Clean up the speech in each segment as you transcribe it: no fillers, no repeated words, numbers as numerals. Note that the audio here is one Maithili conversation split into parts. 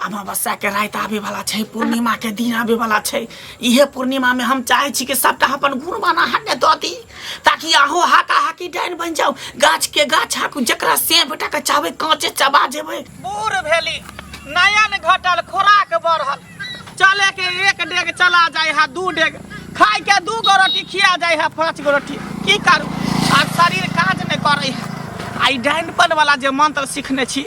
अमावस्या के राति आबे वाला छै, पूर्णिमा के दिन आबे वाला छै। इहे पूर्णिमा में हम चाहे छी कि सबटा अपन गुण अहाँ के दऽ दी, ताकि अहो हाका हाकी डाइन बन जाओ, गाछ के गाछ हाकू, जकरा से बेटा के चाहबै कांचे चबा जेबै। बूढ़ भेली, नयन घटल, खोराक बढ़ल, चले के एक डेग चला जाय है दू डेग, खाय के दू गो रोटी खिया जाय है पांच गो रोटी। की करू, आब शरीर काज नहीं करे है। आ ई डाइनपन वाला जे मंत्र सीखने छी,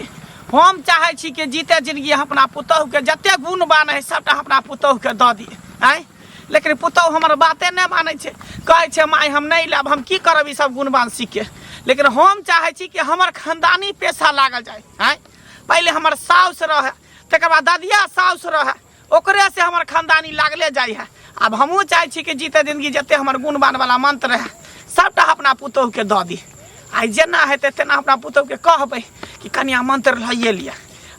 हम चाहे छी कि जीते जिंदगी हम अपना पुतहु के जते गुण बान है सबटा अपना पुतहु के दऽ दी। आँय, लेकिन पुतहु हमर बाते नहि मानै छै, कहै छै माय हम नहि लेब, हम की करब ई सब गुणवान सीख के। लेकिन हम चाहे छी कि हमर खानदानी पेशा लागल जाय। आँय, पहिले हमर साउस रहे, तकर बाद ददिया साउस रहे, ओकरे से हमर खानदानी लागले जाइ है। आब हमहूँ चाहै छी कि जीते जिंदगी जते हमर गुणवान वाला मंत्र रहे सबटा अपना पुतहु के दऽ दी। आइ जेना हेतै तेना अपना पुतहु के कहबै कि कनिया मंत्र लइए लिअ,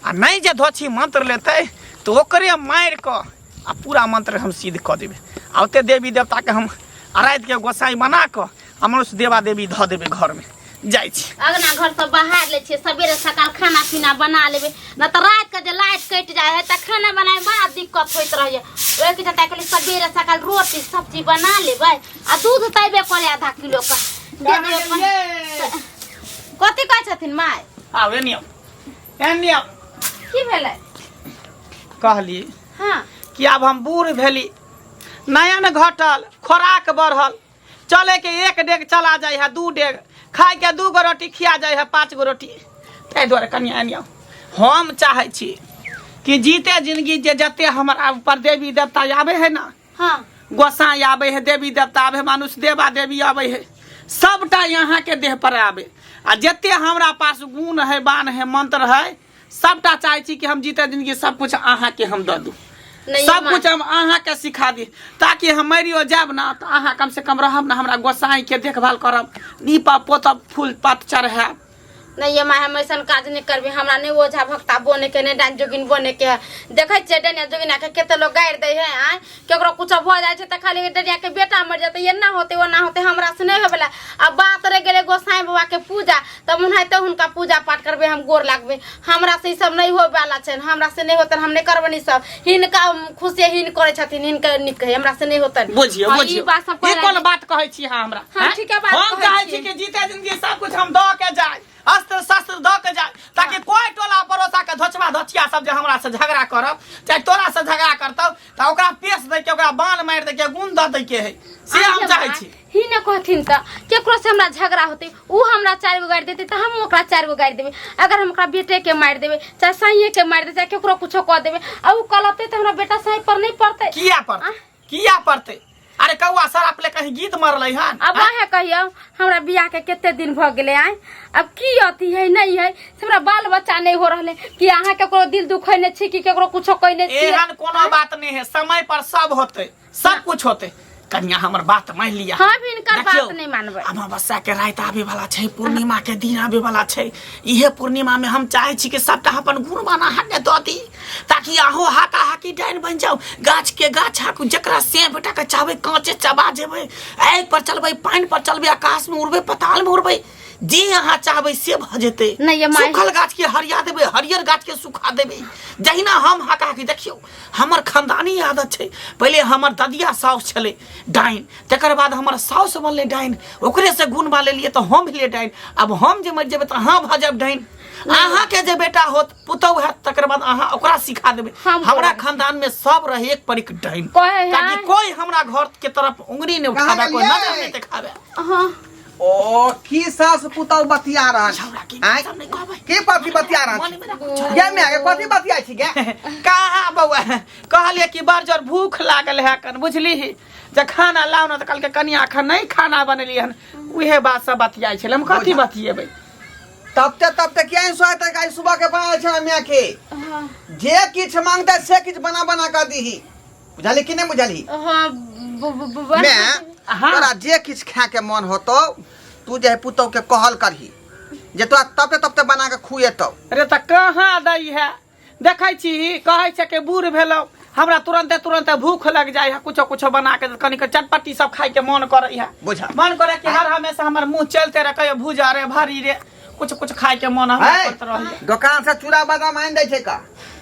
आ नहि जे धोछी मंत्र लेतै तऽ ओकरे मारि कऽ आ पूरा मंत्र हम सिद्ध कऽ देबै। आ ओते देवी देवताके हम रातिके गोसाई बना कऽ आ मनुष्य देवा देवी धऽ देबै घरमे। जाइ छी अगना घर सब बहार लै छियै, सवेरे सकाल खाना पीना बना लेबै, न तऽ राति के जे लाइट कटि जाइ है तऽ खाना बनाए में बड़ा दिक्कत होइत रहैए। ओहिके चलते कहली सवेरे सकाल रोटी सब्जी बना लेबै, आ दूध तऽ अयबे करे आधा किलो के दे देबै अपन। कथी कहै छथिन माय? आउ एनी आउ, एनी आउ। की भेलै? कहली हाँ कि आब हम बूढ़ भेली, नयन घटल, खोराक बढ़ल, चले के एक डेग चला जाय है दू डेग, खाय के दू गो रोटी खिया जाय है पाँच गो रोटी। ताहि दुआरे कनि आनि आउ, हम चाहै छी कि जीते जिंदगी जे जते हमर आब पर देवी देवता आबै है ना, हाँ गोसाई आबै है, देवी देवता आबै है, मनुष्य देवा देवी आबै है, सबटा यहाँ के देह पर आबै। आ जते हमरा पास गुण है, बान है, मंत्र है, सबटा चाहै छी कि हम जीते जिंदगी सब कुछ अहाँ के हम दऽ दू, नहीं, सब माँ। कुछ हम अहाँ के सिखा दी, ताकि हम मरियो जायब ना तऽ अहाँ कम से कम रहब ना, हमरा गोसाई के देखभाल करब, नीपब पोतब, फूल पात चढ़ायब। नहीं ये माँ, हम ऐसा काज नहीं करबे, हमरा नहीं ओझा भक्ता बने के, नहीं डाइन जोगिन बने के है। देखै छियै डनिया जोगिना के कते लोग गारि दै है, आँय केकरो कुछ भऽ जाइ छै तऽ खाली डनिया के बेटा मरि जेतै, एना होतै ओना होतै, हमरा से नहीं होय वला। आ बात रहि गेलै गोसाई बाबा के पूजा, तब ओनाहिते हुनका पूजा पाठ करबै, हम गोर लागबै, हमरा से ई सब नहीं होय वला छै, हमरा से नहीं होतै, हम नहीं करबनि ई सब। हिनका खुशी हिन करै छथिन, हिनका नीक है, हमरा से नहीं होतै। बुझियौ, हाँ, ई बुझियौ। बात सब ई कहै कोन बात कहै छी अहाँ हमरा? हाँ, हैं? ठीके बात हम कहै चाहै छी। छी कि जीते जिंदगी सब कुछ हम दऽ के जाय, अस्त्र शस्त्र दऽ के जाय, ताकि कोई टोला पड़ोसा के धोचबा धोचिया सब जे हमरा से झगड़ा करब, चाहे तोरा से झगड़ा करतौ, तऽ ओकरा पेश दै के, ओकरा बाण मारि दै के, गुण दऽ दै के है, से हम चाहै छी। ही ने कहथिन तऽ केकरो से हमरा झगड़ा होतै, उ हमरा चारि गो गारि देतै तऽ हम ओकरा चारि गो गारि देबै। अगर हम ओकरा बेटे के मारि देबै, चाहे साइये के मारि देबै, चाहे केकरो कुछो कऽ देबै, आ उ कलपतै तऽ हमरा बेटा साइ पर नहि पड़तै। किया पड़तै? किया पड़तै? अरे कौआ शराब ले कहीं गीत मरलै हन? अब अहाँ कहियौ, हमरा बियाह के कते दिन भऽ गेलै, आँय अब की अथी है नहीं है, से हमरा बाल बच्चा नहीं हो रहले, कि अहाँ केकरो दिल दुखैने छी कि केकरो कुछो कहने छी? एहन कोनो बात नहीं है, समय पर सब होतै, सब कुछ होतै। कनिया हमर बात मान लिया। हम हिनकर बात देखियौ, नहीं मानबै। अमावस्या के राति आबे वाला छै, पूर्णिमा के दिन आबे वाला छै। इहे पूर्णिमा में हम चाहे छी कि सबटा अपन गुण बान अहाँ के दऽ दी, ताकि अहो हाका हाकी डाइन बन जाओ, गाछ के गाछ हाकू, जकरा से बेटा के चाहबै कांचे चबा जेबै, आगि पर चलबै, पानि पर चलबै, आकाश में उड़बै, पताल में उड़बै, जे अहाँ चाहबै से भऽ जेतै। नहीं, ये माय- सूखल गाछ के हरिया देबै, हरियर गाछ के सुखा देबै। जहिना हम हाका हाकी, देखियौ हमर खानदानी आदत छै, पहिले हमर ददिया साउस छलै डाइन, तकर बाद हमर साउस बनलै डाइन, ओकरे से गुण बा लेलियै तऽ हम भेलियै डाइन। आब हम जे मरि जेबै तऽ अहाँ भऽ जायब डाइन, अहाँके जे बेटा होत, पुतहु हैत, तकर बाद अहाँ ओकरा सिखा देबै। हम हमरा करब। खानदान में सब रहे एक पर एक डाइन, कहै है। ताकि कोई हमरा घर के तरफ उंगली नहीं कहाँ उठावे, कोई गेलियै? नजर नहीं देखावे। हाँ। ओ की सास पुतहु बतिया रहल छी? छौड़ा की आँय? सब नहीं कहबै। की कथी बतिया रहल मन छी? में राखू, छौड़ा। गे माय गे, कथी बतिया छी गे? कहाँ बौआ, कहलियै कि बड़ जोर भूख लागल है कन, बुझली, जे खाना लाउ ने, तऽ कहलकै कनिया एखन नहीं खाना बनेलियै हन। उहे बात सब बतियाइ छलै, हम कथी बतियेबै? तबते तबते किया नहीं सोए तक आई सुबह के बनाल छला मियां के। हाँ। जे किछ मांगते से किछ बना बना कर दीही, बुझली कि नहीं बुझली? हाँ, मैं हाँ। तोरा जे किछ खाए के मन होतो तू जे है पुतौ के कहल करही जे तोरा तबते तबते बना के खुएतौ। अरे तऽ कहाँ दै है, देखै छी कहै छै कि बूढ़ भेलौ, हमरा तुरंते तुरंते भूख लग जाइ है, कुछो कुछो बना के कनिक चटपटी सब खाय के मन करै है। बुझा। मन करे कि हर हमेशा हमर मुंह चलते रहे, कहियो भूजा रे भरी रे, कुछ कुछ खाए के मन हमरा है करत रहैया। दोकान से चूड़ा बादाम आनि दै छै का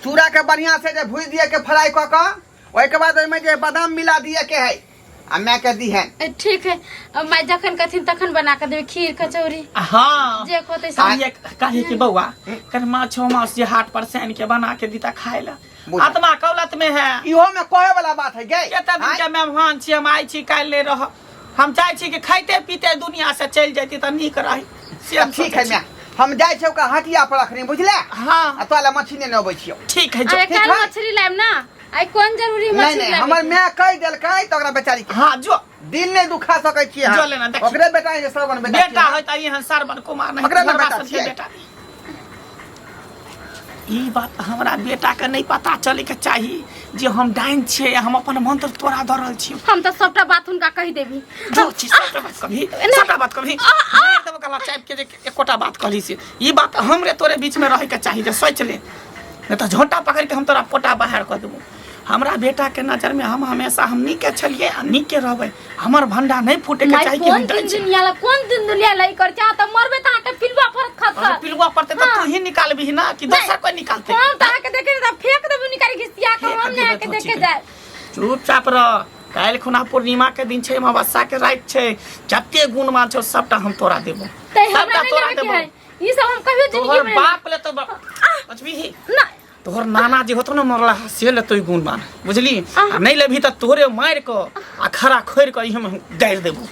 चूड़ा के बढ़िया से जे भूज दिए के फ्राई कऽ कऽ ओहिके बाद ओहिमे जे बादाम मिला दिए के है आ माय के दिहन। ठीक है, अब माय जखन कहथिन तखन बना के देबै खीर कचौड़ी। हाँ। जे कहतै से। कहलिए कहलिए कि बौआ कनि माछो मांस जे हाट पर से आनि के बना के दीता खाए ला। बुझल। आत्मा कौलत में है। इहो में कहे वाला बात है गे। कते दिन के मेहमान छी हम, आइ छी काल्हि नहि रह। हम चाहै छी कि खाइते पीते दुनिया से चलि जैती तऽ नीक रही। से हम ठीक है सोचै छी। माय, हम जाइ छियौ का हटिया पर अखनी, बुझले? हाँ। आ तोरा मछली नेने अबै छियौ। ठीक है, जो। अरे ठीक काल्हि है। मछली लायब ना, आइ कोन जरूरी नहीं मछली नहीं, लाबे हमर के? माय कहि देलकै तऽ ओकरा बेचारी के हाँ, जो। दिल नहीं दुखा सकै छियै जो लेना, देखी। ओकरे बेटा है जे श्रवण बेटा बेटा छियै। होय तऽ एहन श्रवण कुमार नहीं, ओकरे ने घरवा बेटा सबके छियै। बेटा। ई बात हमरा बेटा के नहीं पता चले के चाही जे हम डाइन छियै, हम अपन मंत्र तोरा दऽ रहल छियै। हम तऽ सबटा बात हुनका कहि देबी। जो छी सबटा बात कभी, सबटा बात कभी। मारि देबो गला चापि के जे एकोटा बात कहली से। ई बात हमरे तोरे बीच में रहे के चाही जे सोच ले, नहीं तऽ झोंटा पकड़ के हम तोरा पोटा बाहर कऽ देबो। हमरा बेटा के नजर में हम हमेशा हम नीके छलियै आ नीके रहबै। हमर भंडा नहीं फूटे के माय, चाही कि हम कोन डाइन दिन छी। दुनिया ला, कोन दिन दुनिया ला ई कर छै? अहाँ तऽ मरबै तऽ अहाँके पिलुआ पड़त खत अरे खत। पिलुआ पड़तै तऽ हाँ। तू ही निकालबिही ना कि दोसर कोई निकालतै? हम तऽ अहाँके देखे तऽ फेंक देबै निकालि घिसिया के, फेंक हम नहि देबै अहाँके तो देखे ठीक। जायब। चुपचाप रह। काल्हि खुना पूर्णिमा के दिन छै, अमावस्या के राति छै, जते गुण मान छौ सबटा हम तोरा देबो। तै हमरा सबटा नहि तोरा लेबे के देबो। है। ई सब हम कहियो जिंदगी तोहर में बाप ले तो बचबीही ना। तोहर नाना जे होतो ना मरला से लेतो ई गुण मान, बुझली? आ नहीं लेबही तऽ तोरे मारि कऽ आ खड़ा खोरि कऽ इहे में गाड़ि देबो।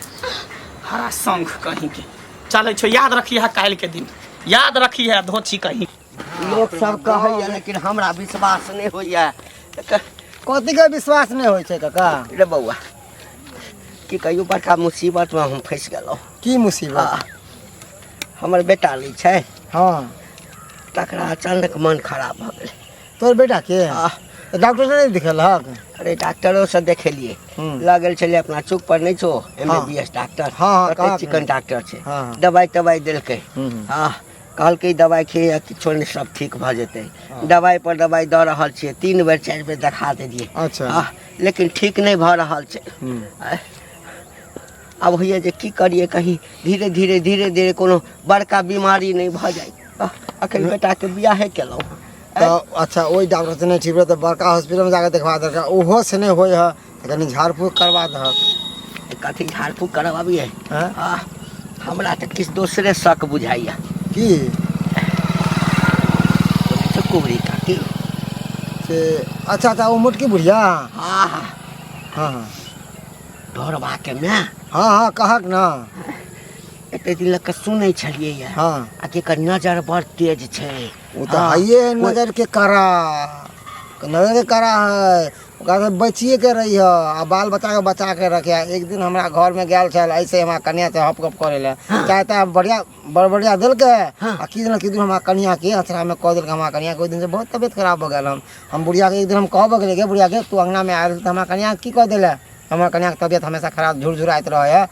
हरा शंख कहीं के चलै छौ। याद रखिहे काल्हि के दिन, याद रखिहे धोछी कहीं। लोक सब कहैया लेकिन हमरा विश्वास नहि होइया। कथी के विश्वास नहि होइ छै काका? रे बौआ की कहियौ, बड़का मुसीबत में हम फँसि गेलहुँ। की मुसीबत? हमर बेटा नहि छै। हाँ। तकरा अचानक मन खराब भऽ गेलै। तोहर बेटा के? हाँ। तऽ डॉक्टर से नहि देखेलक? अरे डॉक्टरो से देखेलिए, हम्म। लऽ गेल छलियै अपना चौक पर नहि छौ एम हाँ। बी एस डॉक्टर, हाँ, हाँ, कते कहाँ चिकन डॉक्टर छै। हाँ, हाँ। दवाई तवाई देलकै। हम्म। हाँ, कहलकै दवाइ खिए किछो नहि, सब ठीक भऽ जेतै। दवाइ पर दवाइ दऽ रहल छियै, 3 बेर 4 बेर देखा देलियै। अच्छा। हाँ, लेकिन ठीक नहि भऽ रहल छै। हम्म। आब होइए जे की करियै, कहीं धीरे धीरे धीरे धीरे कोनो बड़का बीमारी नहि भऽ जाइ। अखन बेटाके बियाहे केलहुँ। तऽ अच्छा, ओहि डॉक्टर से नहि ठीक भेल तऽ बड़का हॉस्पिटलमे जाकऽ देखबा देलकै, ओहो से नहि होइ है तऽ कनि झाड़ फूक करबा दहक। कथी झाड़ फूक करबाबियै? हँ? हमरा तऽ किछु दोसरे शक बुझाइया। की? कुबरी काकी से? अच्छा अच्छा, ओ मोटकी बुढ़िया? हाँ हाँ। हाँ हाँ। ढोरबा के माय। हाँ हाँ, कहक ना। एते दिन लग के सुनै छलियै या। हाँ। आ केकर नजर बड़ तेज छै। ओ तऽ हाँ। हइए है, नजर के कड़ा, नजर के कड़ा है, ओकरा से बचिए के रही है आ बाल बच्चा के बचा के रखे। एक दिन हमरा घर में गेल छल ऐसे हमरा कनिया से हप गप करे ले, चाहे तऽ बढ़िया बड़ बढ़िया देलकै। हाँ। आ की दिन की दिन हमरा कनिया के अचरा में कह देलकै। हमरा कनिया के ओहि दिन से बहुत तबियत खराब भऽ गेल। हम बुढ़िया के एक दिन हम कहबो गेलियै, गे बुढ़िया गे, तू अंगना में आयल तऽ हमरा कनिया के की कह देले? हमरा कनिया के तबियत हमेशा खराब झुरझुराइत रहै है।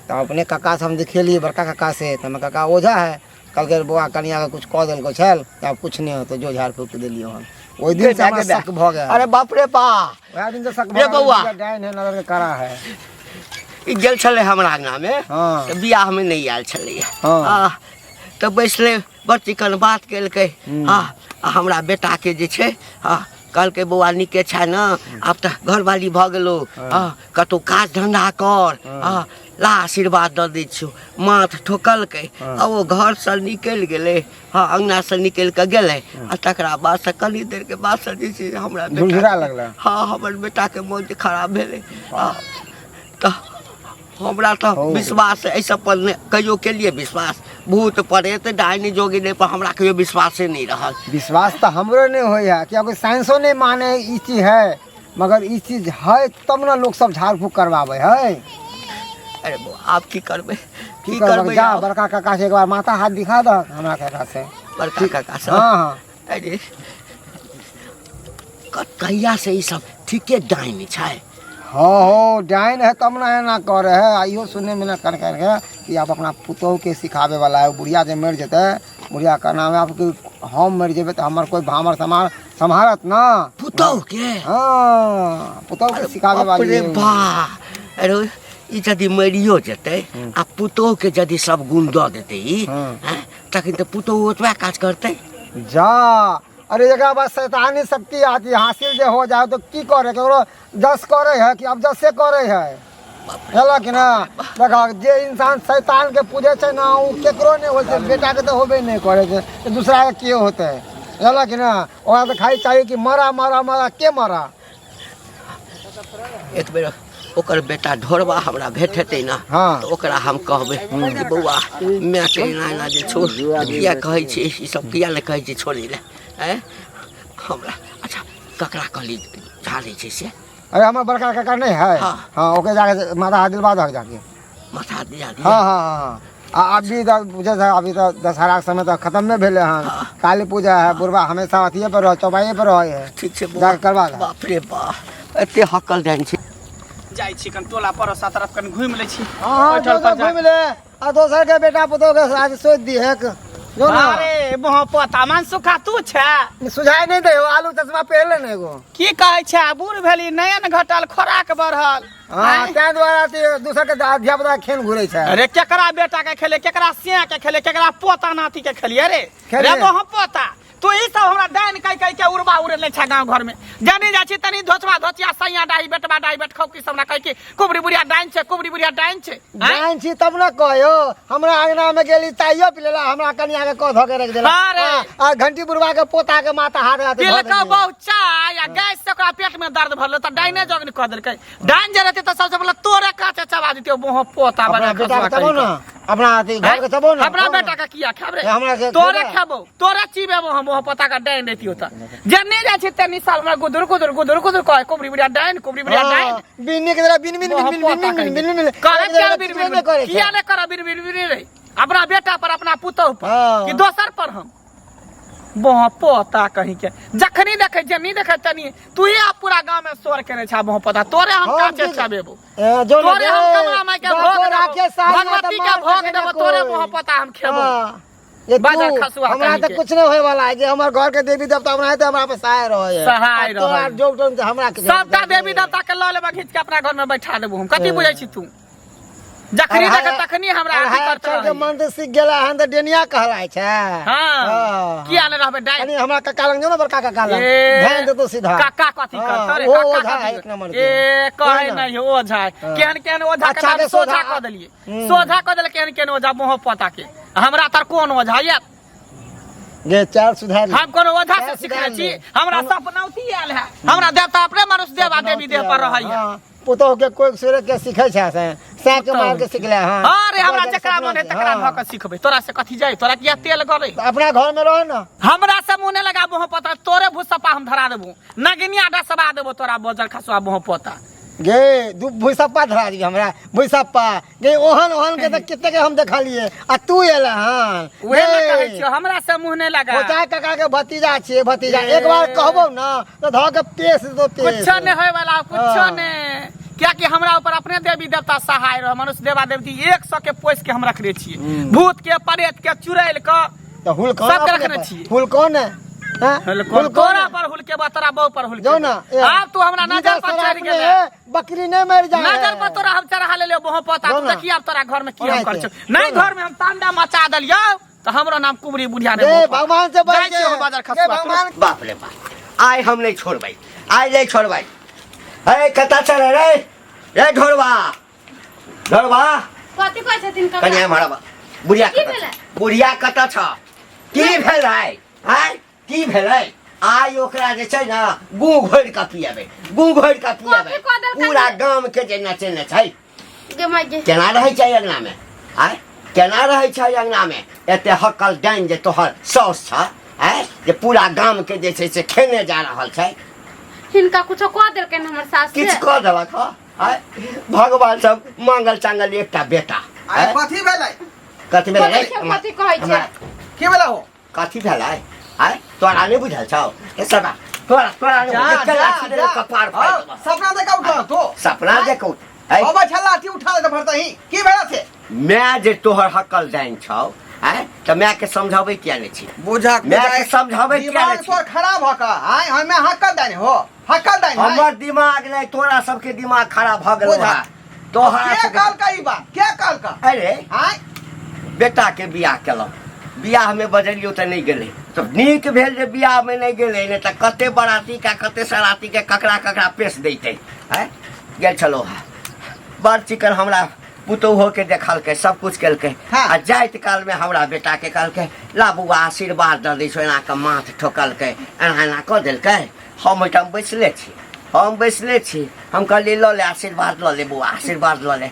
तऽ अपने काका से हम देखेलियै, बड़का काका से, तऽ हमर काका ओझा है। कहलकै बौआ कनिया के कुछ कऽ देलको छल तऽ आब कुछ नहि होतौ, जो झाड़ फूक देलियै हम। ओहि दिन से हमरा शक भऽ गेल। अरे बाप रे बा, वएह दिन से शक भऽ रे बौआ। गेल, डाइन है, नजर के कड़ा है। ई गेल छलै हमरा अंगना में। हाँ। तऽ बियाह में नहि आयल छलै। हाँ। तऽ बैसलै, बड़ चिकन बात केलकै। हाँ, आ हमरा बेटा के जे छै, हाँ, कहलकै बौआ नीके छै ने, आब तऽ घरवाली भऽ गेलो, हाँ, कतहु काज धंधा कर, हाँ, ला आशीर्वाद दऽ दै छियौ। माथ ठोकलकै आ ओ घरसँ निकलि गेलै। हाँ, अंगनासँ निकलि कऽ गेलै आ तकरा बादसँ कनी देरके बादसँ जे छै हमरा बेटा झुरझुरा लगलै। हाँ, हमर बेटाके मोन जे खराब भेलै। हाँ, तऽ हमरा तऽ हौ। विश्वास एहि सब पर नहि कहियो केलियै विश्वास, भूत प्रेत डायनी जोगिनी पर हमरा कहियो विश्वासे नहि रहल। विश्वास तऽ हमरो नहि होइ है, कियाकि साइंसो नहि माने है ई चीज है, मगर ई चीज है तब ने लोक सब झाड़ फूक करवाबै है। अरे बौआ, आब की करबै, की की करबै? करबै? जा आब? बड़का काका से एक बार माथा हाथ दिखा दह हमरा काका से। बड़का काका से? हाँ हाँ। अरे कहिया से ई सब ठीके डाइन छै? हाँ हो, डाइन है तब ना एना करे है। आ इहो सुनने में ना कर कर के कि आप अपना पुतोह के सिखावे वाला है। बुढ़िया जे मरि जेतै, बुढ़िया का नाम है, आपके हम मरि जेबै तऽ हमर कोई भामर समार सम्हारत ना। पुतोह के? हाँ, पुतोह के सिखावे बाप वाली रे है। बा, अरे ई यदि मरियो जेतै आ पुतोह के यदि सब गुण दऽ देतै ई, हाँ। हैं, तखन तऽ पुतोहु ओतबा काज करतै। जा अरे एकरा बाद शैतानी शक्ति आती हासिल जे हो जाए तो की करे, केकरो जस करे है कि अब जसे करे है, बुझलक कि ना? देखा जे इंसान शैतान के पूजे छै ना उ केकरो नहीं होय छै, बेटा के तो होबे नहीं करे छै, तऽ दूसरा के के होतै, बुझलक कि ना? ओकरा तऽ खाली चाही कि मरा मरा मरा के मरा। एक बेर ओकर बेटा ढोरबा हमरा भेटेतै ना। हाँ। तऽ ओकरा हम कहबै कि बौआ मायके एना एना जे छौ किया कहै छी ई सब, किया नहि कहै छी छोड़ै लए? आँय हमरा अच्छा ककरा कहली झाड़ै छै से? अरे हमर बड़का काका नहीं है। हाँ। हाँ, ओके जाके माथा हाथ दिलवा दहक जाके। माथा दिया दिया। हाँ हाँ हाँ हाँ। आ अभी तऽ बुझै छै अभी तऽ दशहरा के समय तऽ खत्म भेलै हन। हाँ। काली पूजा है, बुढ़बा हमेशा अथिये पर रह चौपाइए पर रहै है। ठीक छै बौआ। जाके करवा दहक। बाप रे बाप, एते हकल देन छै। जाइ छी कनि टोला पड़ोसा तरफ कनि घुमि लै छी। हाँ ओहिठाम जो पर जा- घुमि ले आ दोसर के बेटा पुतोह के साथ सोच दी है जो ना। अरे मोह पोता मन सुखा तू छै। सुझाय नहीं दे, आलू चश्मा पहन ले ने एगो। की कहै छै, बूढ़ भेली नयन घटल खोराक बढ़ल। हाँ, ताहि दुआरे अथी दोसर के धिया पुता खेल घुरै छै। अरे केकरा बेटा के खेले, केकरा सिया के खेले, केकरा पोता नाती के खेलिए रे? खेलिए। रे मोह पोता तू ई सब हमरा डाइन कहि कहि के उड़बा उड़ेले छै गाँव घर में। जानी जाइ छी तनी धोचवा धोचिया सैया डाही बेटवा डाही बेटखौ की सब हमरा कहि के कुबरी बुढ़िया डाइन छै, कुबरी बुढ़िया डाइन छै। आँय? जान छी तब न कहियो, हमरा अंगना में गेली चाइयो पी लेला, हमरा कनिया के कह धऽ के रख देला। अरे। आ, आ घंटी बुढ़वा के पोता के माथा हाथ हाथ धऽ पिलका देलियै। बहुत चाय आ गैस से ओकरा पेट में दर्द भरल तऽ डाइने जोगनी कह देलकै। डाइन जे रहतै तऽ सबसे पहिले तोरे काचे चबा दितियौ मोह पोता अपना बना बेटा के चबो ना, अपना अथी घर के चबो ना। अपना खाओ ना। बेटा के किया खाब रे? ए, हमरा के तोरे खेबै। खेबो, तोरे चिबेबो हम मोह पोता के डाइन रहतियौ तऽ। जे नहि जाइ छी तेनी साल हमरा गुदुर गुदुर गुदुर गुदुर कहे कुबरी बुढ़िया डाइन, कुबरी बुढ़िया डाइन। हाँ, बिन्नी के तरह बिन बिन बिन बिन बिन बिन बिन बिन करे एक किया जगह बिन चिकबे बिन नहि करै छै। किया नहि करब बिन बिन बिन रे? अपना बेटा पर, अपना पुतोह पर। हाँ। कि दोसर पर हम बोह पोता कहीं के जखनी देखे जनी देखे तनी तू ही आप पूरा गांव में शोर केने छा बोह पोता, तोरे हम हम काचे की- चबेबो। ए, जो तोरे हम गे, कमला माई के बाको भोग देबो, राखे सारी भगवती त के मार भोग सके देबो, ना तोरे कोई। बोह पोता हम खेबो। हाँ, ये बाजार तू, खसुआ हमरा कहीं तऽ के। कुछ नहीं होए वाला है, जे हमर घर के देवी देवता बनाए ते हमरा पर सहाय रहे है। सहाय आ तोरा रहै। जोग टोन से हमरा के सबटा देवी देवता के लऽ लेबै घीच के अपना घर में बैठा देबो हम। कथी बुझै छी तू? जखनी देखे तखनी हमरा अथी अढ़ाई करत अक्षर के रहै। मंत्र सीख गेला हन तऽ डेनिया कहलाय छै। हाँ, किया नहि रहबै डाइन? कनी हमरा काका लग जो ना, बड़का काका लग। ए, ध्यान देतो सीधा। काका कथी हाँ, करतौ रे? ओ काका ओझा कथी है एक नंबर के। ए, कहै वही ना। नहि ओझा है। हाँ। केहन केहन ओझा के अच्छा नाम के सोझा सोझा। कऽ देलियै। हम्म। सोझा कऽ देलकै केहन केहन ओझा मोह पोता के। हमरा तर कोन ओझा ये? गे चाल सुधार ले। हम कोनो ओझा से चाल सिखने सुधार छी। ले। हमरा सपनौती आयल है। हमरा देवता अपने मनुष्य देवा देवी देह पर रहै है। हाँ, पुतोह के कोई सूरज के सिखै छै से सैं के मार के सिखले। हाँ अरे हमरा जकरा मन है तकरा हाँ। धऽ के सिखबै। तोरा से कथी जाय? तोरा किया तेल गलै? तऽ अपना घर में रह ना। हमरा से मुँह नहि लगाबो हो पोता, तोरे भूसपा हम धरा देबो, नगिनिया डसबा देबो तोरा बजर खसुआ मोह पोता। गे दू भूसप्पा धरा दी हमरा भूसप्पा गे, ओहन ओहन के तऽ कते के हम देखलिए आ तू एला हन। उहे ने गे, कहै छियौ हमरा से मुँह नहि लगा। पोता काका के भतीजा छियै भतीजा, ए। एक बार कहबो ना तऽ धऽ के पेश दो पेश। कुछो नहीं होय वाला, कुछो हाँ। नहीं, कियाकि हमरा ऊपर अपने देवी देवता सहाय रह। मनुष्य देवा देवती 100 के पोस के हम रखने छियै, भूत के प्रेत के चुड़ैल के तऽ हुलकौन सबके अपने रखने पर। छियै। हुलकौन है? हाँ? हुलकौन हुलकौन तोरा है? पर हुलके बा, तोरा बहू पर हुलके जो ना, ए, आब तू हमरा नजर पर सीधा चढ़ अपने गेलै। है, बकरी नहीं मर जाए। नजर पर तोरा हम चढ़ा लेलियौ बहु पोता, जो तू ना। देखिए आब तोरा घर में की हम ओनाहिते। कर छौ। नहीं जो ना। घर में हम तांडा मचा देलियौ तऽ हमरो नाम कुबरी बुढ़िया गे नहीं बहु पोता। भगवान से जाइ बच छियौ हम बाजार गे खसुआ। भगवान। बाप रे बाप, आइ हम नहीं छोड़बै, आइ नहीं छोड़बै। हे कतऽ चल रे? रे ढोरबा, ढोरबा। कथी कहै छथिन काका? कनिया हमारा बुढ़िया की कतऽ भेलै? छ? बुढ़िया कतऽ छ? की भेलै? आँय की भेलै? आइ ओकरा जे छै ने गुँ घोरि कऽ पियेबै, गुँ घोरि कऽ पियेबै। कथी कऽ देलकै? पूरा गाम के जे नचेने छै। गे माय गे। केना रहै छै अंगना में? आँय केना रहै छै अंगना में? एते हकल डाइन जे तोहर साउस छ, आँय जे पूरा गाम के जे छै से खेने जा रहल छै। हिनका कुछो कऽ देलकनि हमर सास किछु कऽ देलक हँ? आँय भगवान सब मांगल चांगल एकटा बेटा। आइ आँय? कथी भेलै? कथी भेलै? देखियौ कथी कहै छै। की भेलै हो? कथी भेलै? आँय तोरा नहि बुझल छौ? ए सबा तोरा तोरा नहि जा, बुझल, जा, लाठी देले जा। कपार फाड़ि हौ, देबह। सपना देखा उठा तो। सपना देखौ आँय? अबै छल लाठी उठा लेते भरतही, की भेलै से? माय जे तोहर हकल डाइन छौ, आँय तऽ माय के समझाबै किया नहि छी? बुझा माय के समझाबै किया दिमाग नहि छी? तोर खराब हक। आय हमे हकल डाइन हो, हकल डाइन। हमर दिमाग नहि, तोरा सबके दिमाग खराब भऽ गेलौ बुझा। हँ। तोहरा के सबके कहलका ई बात? के कहलका? अरे आय बेटा के बियाह केलहुँ, बियाहमे बजलियौ तऽ नहि गेलै तऽ नीक भेल जे बियाहमे नहि गेलै नहि तऽ कते बराती का कते सराती के ककरा ककरा पेश दैतै आँय गेल छलहुँ हँ बड़ चिकन हमरा पुतोहुके देखलकै सब कुछ केलकै हाँ। आ जाइत कालमे हमरा बेटाके कहलकै ला बौआ आशीर्वाद दऽ दै छौ एना कऽ माथ ठोकलकै एना एना कऽ देलकै हम ओहिठाम बैसले छी हम बैसले छी हम कहलियै लऽ ले आशीर्वाद लऽ ले बौआ आशीर्वाद लऽ ले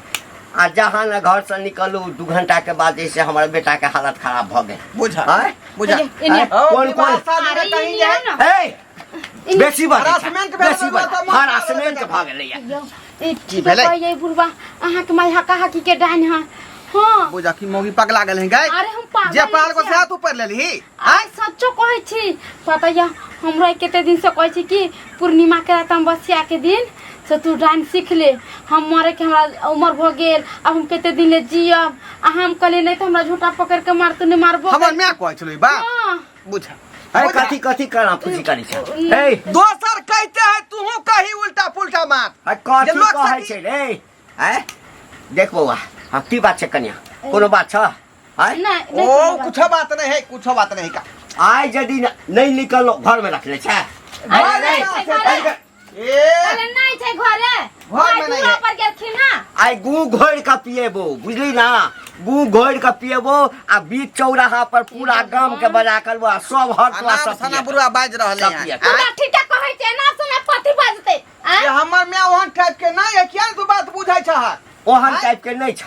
आ जहाँ ने घरसँ निकलू 2 घंटाके बाद जे से हमर बेटाके हालत खराब भऽ गेल बुझा आँय? बुझा एने आँय? ओ, कोन विवाह कोन शादी में अरे कहीं ई जाए ना। ए बेसी बजै छै, हरासमेंट भेल बेसी बा बजै तऽ मन हरासमेंट भऽ गेलैया यौ, ए, की भेलै? कहैयै बुढ़बा अहाँके माय हका हकी के डाइन है हाँ बुझा की मौगी पगला गेल है गए अरे हम पागल जे पाल को छियै। से तू पढ़ लेलही आइ सच्चो कहै छी पता यऽ हमरा कते दिन से कहै छी कि पूर्णिमा के रात अमावस्या के दिन से तू डांस सीख ले हम मरे के हमरा उम्र भऽ गेल अब हम कते दिन ले जियब आ हम कहलियै नहीं तऽ हमरा झूठा पकड़ के मारतू नहीं मारबो हमर माय कहै छलै ई बात हाँ बुझा अरे कथी कथी करा फुसी करै छै ए दोसर कहते है तूहू कही उल्टा पुल्टा बात अरे कथी जे लोक कहै सकी- छै रे आँय देख बौआ हाँ की बात छै कनिया कोनो बात छ आँय नहीं नहीं ओ कोनो बात। कुछो बात नहीं है कुछो बात नहीं का आइ यदि नहि निकललो घरमे रखले छै अरे नहीं, नहीं छै घरे। ए अरे नहीं छै घरे घर में नहीं दुरा है। पर गेलखिन हँ आइ गू घोरि कऽ पिएबो बुझली ना गू घोरि कऽ पिएबो आ बीच चौराहा पर पूरा गाम के बजा कर आ सब हर अनाम सब सना पिएतौ। बुढ़वा बाजि रहले सब हैं पिएतौ। तोरा ठीके कहै छै ना सुना पति बजतै आँय? ये हमर माय ओहन टाइप के नहीं है किया तू बात बुझै छह ओहन आँय? टाइप के नहि छ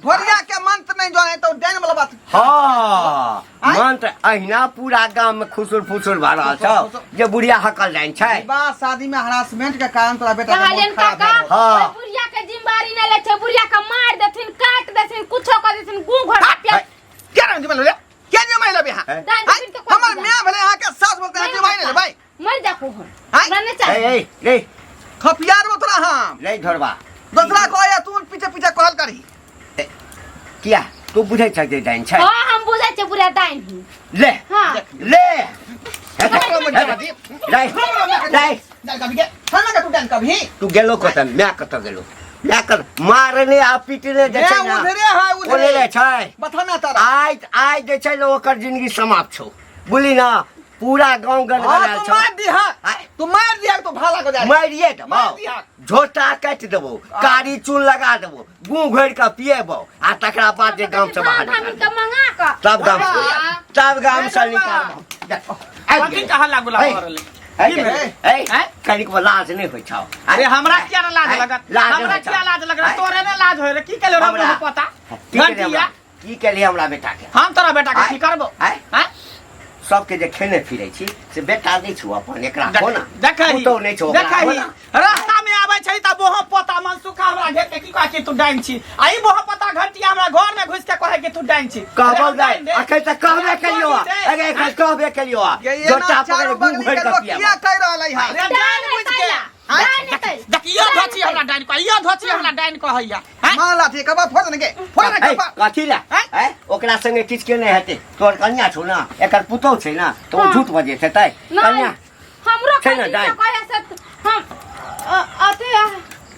ढोरिया के मंत्र नहीं जाने तो डैन वाला बात हाँ आँय? मंत्र अहिना पूरा गाम में खुसुर फुसुर भऽ रहल छौ जे बुढ़िया हकल जाइन छै विवाह शादी में हरासमेंट के कारण तोरा बेटा के मोन कहलियन खराब काका भेल हो। हाँ। ओहि बुढ़िया के जिम्मेदारी नहीं लै छै बुढ़िया के मार देथिन काट देथिन कुछो कर देथिन गू घर पे क्या नाम जिम्मा ले क्या जिम्मा ले यहाँ हैं? दान आँय? देथिन तऽ कोइ हमर माय भेले अहाँ के सास बोलते हैं जिम्मा ले भाई मर जा कोहन आँय? हमरा नहीं ए चाही ए ले खपियार वो तोरा हम ले ढोरबा दोसरा कहे तू पीछे पीछे कहल करही किया तू बुझै छ जे डाइन छै हाँ हम बुझै छियै बुढ़िया दाइन ही ले हाँ ले ले ले डाल कभी के खाना का तू डाल कभी तू गेलो कत my कत गेलो my कत मारने आ पीटने जे छै मैं ना उधरे है ओले उधरे छै बथाना तारा आइ आइ जे छै ने ओकर जिंदगी समाप्त छौ बुझली ना पूरा गाँव हाँ गड़गड़ायल तू छौ मार दिहा आँय? तू मार दिहा तो भाला को जा मारिए देबौ मार दिहा झोटा काटि देबौ कारी चून लगा देबौ गुँ घोरि कऽ पिएबौ आ तकरा बाद जे गाम से बाहर धान निकाल के मंगा कऽ तब गाम से तब गाम से निकालबौ कथी के हल्ला गुल्ला भऽ रहलै है की भेलै? आँय? कनिक लाज नहि होइ छौ अरे हमरा किया ना लाज आँय? लगत लाज हमरा होइ छौ। किया लाज लगत आँय? तोरे ने लाज होय रे की केले हमरा? हमरा पता की केलियै घंटिया हमरा? की केलियै हमरा बेटा के हम तोरा बेटा के आँय? की करबो आँय? आँय? सबके जे खेने फिरै छी से बेटा नहि छौ अपन एकरा हो ना देखही पुतहु नहि छौ ओकरा, हो देखही ना। रास्ता में आबै छै त बोहो पोता मनसुखा हमरा घेर के की कहै कि तू डाइन छी आ ई बोहो पोता घंटिया हमरा घर में घुस के कहै कि तू डाइन छी कहबौ अरे हम नहि डाइन रे। अखन तऽ कहबे केलियौ अरे एखन कहबे केलियौ ये ये जोटा ना पकड़ चारू गुँ बगली घोरि के कऽ लोग पियाबौ किया कह रहल है अरे डाइन बुझ के आँय? डाइन हेतै देख इहो धोची हमरा डाइन कह इहो धोची हमरा डाइन कहैया हैं? मार लाठी कबा फोड़ देने के फोड़ देने ए, कबा कथी लए हैं? ए, ओकरा संगे किछु के नहि हेतै तोहर कनिया छौ ना एकर पुतहु छै ना तऽ ओ हाँ। झूठ बजैत हेतै नहीं कनिया हमरो छै ने, कहीं डाइन। कहे से हम अथी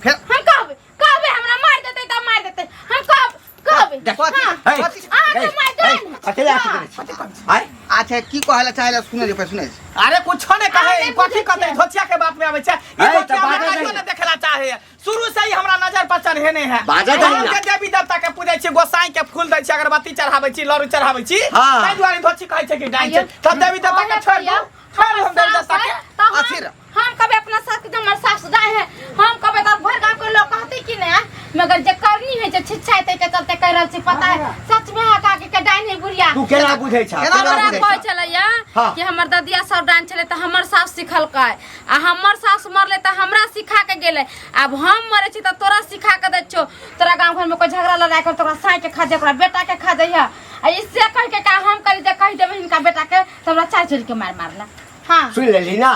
फिर हम कहबै कहबै हमरा मार देतै तऽ मार देतै हम कहब कहबै कथी हाँ। ए, कथी अहाँके ए, मार ए, डाइन। कथी लए अथी करै छी? आँय? अच्छा की कहले चाहे सुने जे सुने अरे कुछो नहीं कहे अरे कथी बुझै कहते छियै। धोचिया के बात में आबै छै ई ऐ, धोचिया तऽ हमरा बाजऽ कहियो दही। ने देखेला चाहे शुरू से ही हमरा नजर पर चढ़े नहीं है बाजऽ दही हम ना। के देवी देवता के पूजै छी गोसाई के फूल दै छी अगरबत्ती चढ़ाबै छी लड़ू चढ़ाबै छी हाँ। ताहि दुआरे धोची कहै छै कि डाइन छै तब देवी देवता के छोड़ दू छोड़ दू हम देवी देवता के अथी रह। हम कभी अपना सास के हमर सास दाय है हम कभी तो भर गांव के लोग कहते कि नहीं मगर जे करनी है जे छिच्छा है के चलते कह रहल छी पता है सच में है काकी के डाइन है बुढ़िया तू केना बुझै छह केना केना हमरा बुझै कहै छह? छलैया हाँ। कि हमर ददिया सब डाइन छलै तऽ हमर सास सिखलकै आ हमर सास मरलै तऽ हमरा सिखा के गेलै आब हम मरै छी तऽ तोरा सिखा के दै छियौ तोरा गाँव घरमे कोइ झगड़ा लड़ाइ कर तोरा साँइ के खा दे ओकरा बेटा के खा दैह आ इससे कहि के का हम कहली जे कहि देबै हिनका बेटा के तऽ हमरा चारि चोरी के मारि मारला हाँ सुनि लेली ना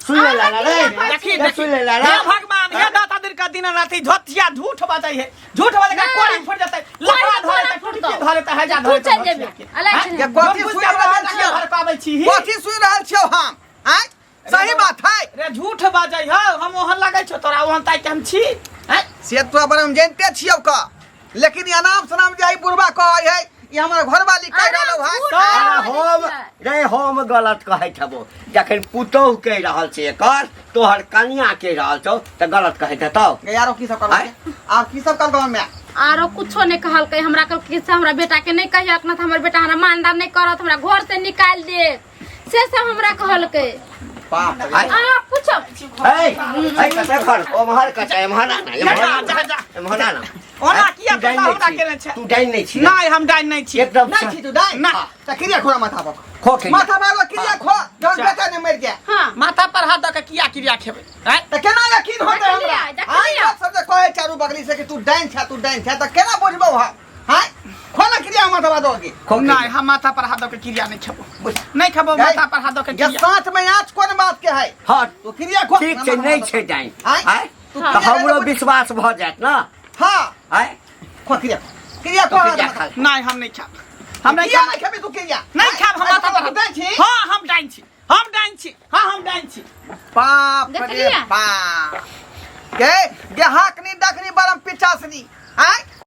सुन लेला ना रे देखी रे, सुन लेला हे ना भगवान हे दाता दिन का दिन राति झोतिया झूठ बजै है झूठ बजै के कोड़ी फूट जेतै लकड़ा धरे त फूट टुटकी धरे त हैजा तू धरे चल जेबे अलग ये कथी सुनि रहल छियौ घर पाबै छी कथी सुनि रहल छियौ हम आँय सही बात है रे झूठ बजै है हम ओहन लगै छौ तोरा ओहन ताकि हम छी हैं से तो अपन हम जानते छियौ का लेकिन ई अनाम शनाम जे ई बुढ़बा कहै है ई हमर घरवाली कहि रहलौ है। झूठ अरे है। हम रे हम गलत कहै छबो जखन पुतोहु कहि रहल छै एकर तोहर कनिया कहि रहल छौ तऽ गलत कहैत हेतौ। गे यारो की सब करबो? आँय? आर की सब कहलकौ माय? आरो कुछो नहीं कहलकै हमरा। कहलकै से हमरा बेटा के नहीं कहियक न तऽ हमर बेटा हमरा मानदान नहीं करत, हमरा घर से निकाल देत, से सब हमरा कहलकै। बाप रे। आँय? अहाँ पूछो। हे हे कतऽ घर ओम्हर कतऽ एम्हर आ ना, एम्हर जा, आ ना, जा, जा। एम्हर आ ना। ओना किया तू डाइन पता नहि हमरा छी। केने छै? तू डाइन नहि छी। नहि, हम डाइन नहि छी। एकदम नहीं छी तू डाइन? ना। तऽ क्रिया खोरा माथा पर। खो के माथा पर क्रिया खो, जहन जा। बेटा नहीं मर जाए। हाँ। माथा पर हाथ दऽ के किया क्रिया खेबै? आँय? तऽ केना यकीन होतै देखलियै, हमरा? देखलियै। आइ लोक सब जे कहै चारू बगली से कि तू डाइन छे, तू डाइन छे, तऽ केना बुझबौ हम? हाय खो ना क्रिया माथा पर दऽ के। खो के। नहि, हम माथा पर हाथ दऽ के क्रिया नहि खेबो, नहि खेबो माथा पर हाथ दऽ के जे क्रिया। साँच में आँच कोन बात के है? हँ तू क्रिया खो। ठीक छै, नहि छै डाइन। आँय? आँय? तू तऽ क्रिया हमरो खो। विश्वास भऽ जायत ना। हाँ। आँय? खो क्रिया, क्रिया खो। तू क्रिया खा। नहि, हम नहि खायब, हम नहि किया खायब। नहि खेबी तू क्रिया? नहि खायब हम माथा पर तू हाथ। डाइन छी? हाँ, हम डाइन छी, हम डाइन छी, हाँ हम डाइन छी। बाप रे। देखलियै? बाप गे, गे हाकनी डकनी बरम पिचासनी। आँय?